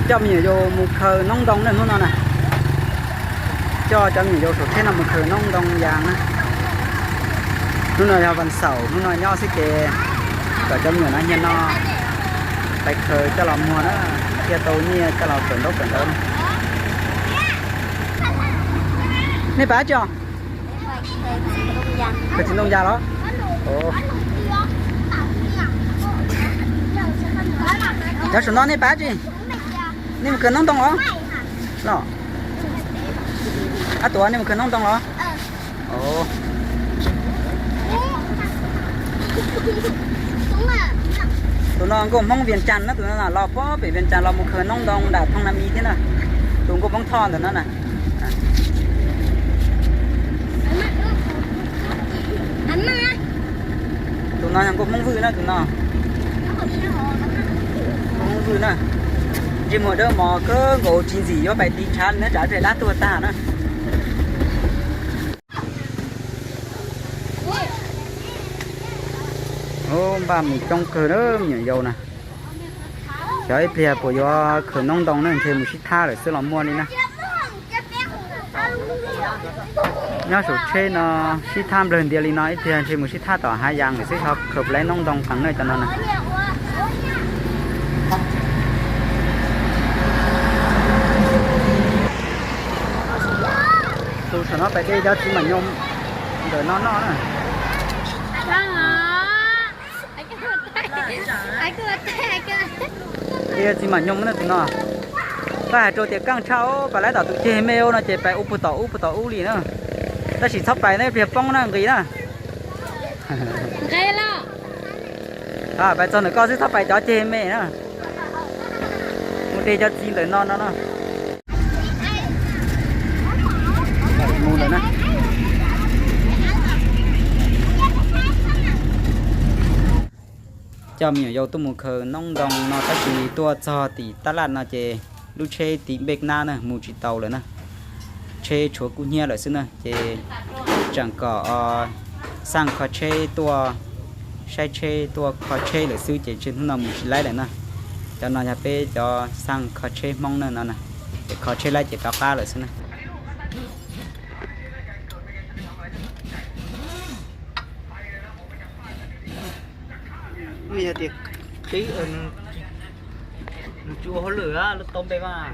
Coj me nyuam yaus mus khaws noob ntoo na hnub no na. Coj cov me nyuam yaus saum tsheb no mus khaws noob ntoo yas na. Hnub no yog vas xaum, hnub no nyob xwb ces kom cov me nyuam no nyiag no pais khaws coj los muag na, thiaj tau nyiaj coj los kawm ntaub kawm ntawv na. Nej pab tsi os? Khaws txiv ntoo yas los? Cov saum no nej pab tsi? Nej mus khaws noob ntoo los? Los. Ab, tuav nej mus khaws noob ntoo los? Tus no nkauj Hmoob Vias Cas na, tus no los puag pem Vias Cas los mus khaws noob ntoo nram Thoo Na Mis thiab na. Tus nkauj Hmoob Thoj ntawm no na. Tus no yog nkauj Hmoob Vwj na, tus no. Nkauj Hmoob Vwj na. Ntsej muag dawb mos kawg nkaus, tsis ntxim yuav pais tiv tshav li na, tsam ib pliag dab tuag tag na. Npaj mus coob kawg na me nyuam yaus na. Xyov ib pliag puas yuav khaws noob ntoo ne, ntshe mus sib thab lawm xwb los muaj li na. Nyob saum tsheb no sib thab nplawg ntias li no, ib pliag ntshe mus sib thab tom hav yas lawm xwb, ho khaws puas tau noob ntoo qees na cov no na. Tus saum no pais de cov txiv mam nyoos ntawm no noj na. De txiv mam nyoos na tus no. Koj hais rau tias keej tshaj, pais laib tom tus ceg me no ces pais ua puag tom ub puag tom ub li na. Tab sis txhob pais na, ib pliag poob na, nqis na. Pais txog ntawm koj xwb, txhob pais cov ceg me na. Mus de cov txiv ntawm no no na. Mus lawm na. Coj me nyuam yaus tuaj mus khaws noob ntoo no tab sis tuaj txog tim tab laj no ces lub tsheb tiv npej nab na, mus tsis tau lawm na. Tsheb tshuav kub hnyiab lawm xwb na, ces tseem kom xaj kho tsheb tuaj saib tsheb tuaj kho tsheb lawm xwb ces hnub no mus tsis laib lawm na. Cov no yog peb cov xaj kho tsheb Hmoob na no na, ces kho tsheb laib ces rov qab lawm xwb na. Yog tias qhib, nws tsis ua hauj lwm, lub tau npe mas.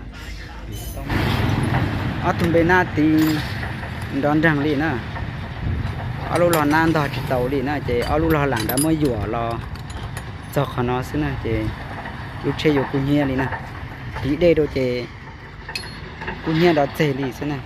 Ob tug npe nab tiv nrov nreeg li na. Ob lub log nab ntog tsis tau li na, ces ob lub log lam nrad muab yuam los txog qhov no xwb na, ces lub tsheb yuav kub hnyiab li na. Tiv dej rau ces kub hnyiab nrov txeg li xwb na.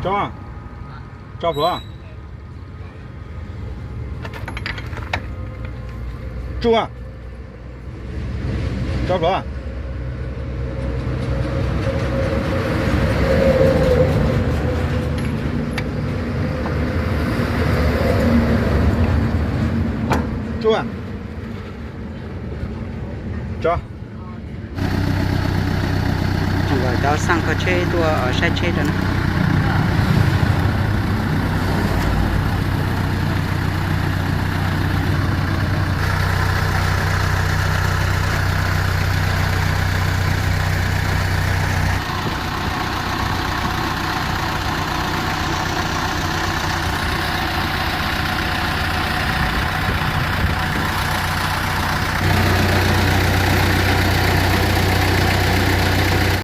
Tso, tso pluav. Tsuag. Tso pluav. Tsuag. Tso. Tseem kom cov xaj kho tsheb tuaj saib tsheb rau na.